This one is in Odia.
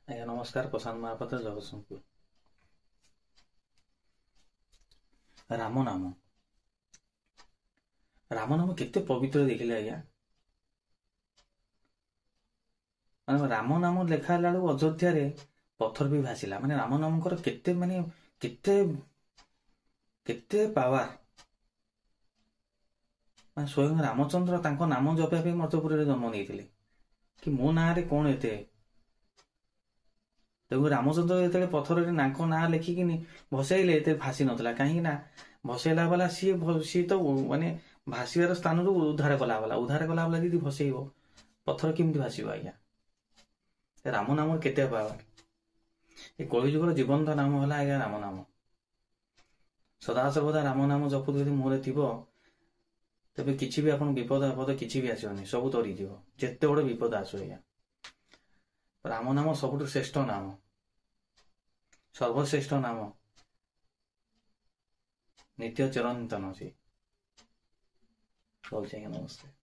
ଆଜ୍ଞା ନମସ୍କାର, ପ୍ରଶାନ୍ତ ମହାପାତ୍ର, ଜଗତସିଂହପୁର। ରାମ ନାମ, ରାମ ନାମ କେତେ ପବିତ୍ର ଦେଖିଲେ ଆଜ୍ଞା। ମାନେ ରାମ ନାମ ଲେଖା ହେଲା ବେଳକୁ ଅଯୋଧ୍ୟାରେ ପଥର ବି ଭାସିଲା। ମାନେ ରାମ ନାମଙ୍କର କେତେ, ମାନେ କେତେ କେତେ ପାୱାର। ମାନେ ସ୍ୱୟଂ ରାମଚନ୍ଦ୍ର ତାଙ୍କ ନାମ ଜପିବା ପାଇଁ ମର୍ତ୍ତ୍ୟପୁରରେ ଜନ୍ମ ନେଇଥିଲେ କି ମୋ ନାଁରେ କଣ ଏତେ। ତେଣୁ ରାମଚନ୍ଦ୍ର ଯେତେବେଳେ ପଥରରେ ନାଙ୍କ ନାଁ ଲେଖିକିନି ଭସେଇଲେ, ଏତେ ଭାସି ନଥିଲା। କାହିଁକି ନା ଭସେଇଲା ବାଲା ସିଏ, ସିଏ ତ ମାନେ ଭାସିବାର ସ୍ଥାନରୁ ଉଦ୍ଧାର କଲା ବାଲା। ଉଦ୍ଧାର କଲା ବାଲା ଯଦି ଭସେଇବ, ପଥର କେମିତି ଭାସିବ ଆଜ୍ଞା? ରାମ ନାମର କେତେ ପାୱାର। ଏ କଳିଯୁଗର ଜୀବନ୍ତ ନାମ ହେଲା ଆଜ୍ଞା ରାମ ନାମ। ସଦାସର୍ବଦା ରାମ ନାମ ଜପ ଯଦି ମୁହଁରେ ଥିବ, ତେବେ କିଛି ବି ଆପଣ ବିପଦ ଆପଦ କିଛି ବି ଆସିବନି, ସବୁ ତରିଯିବ, ଯେତେ ବଡ ବିପଦ ଆସୁ ଆଜ୍ଞା। ରାମ ନାମ ସବୁଠୁ ଶ୍ରେଷ୍ଠ ନାମ, ସର୍ବଶ୍ରେଷ୍ଠ ନାମ, ନିତ୍ୟ ଚିରନ୍ତନ। ସେ ରହୁଛି ଆଜ୍ଞା, ନମସ୍ତେ।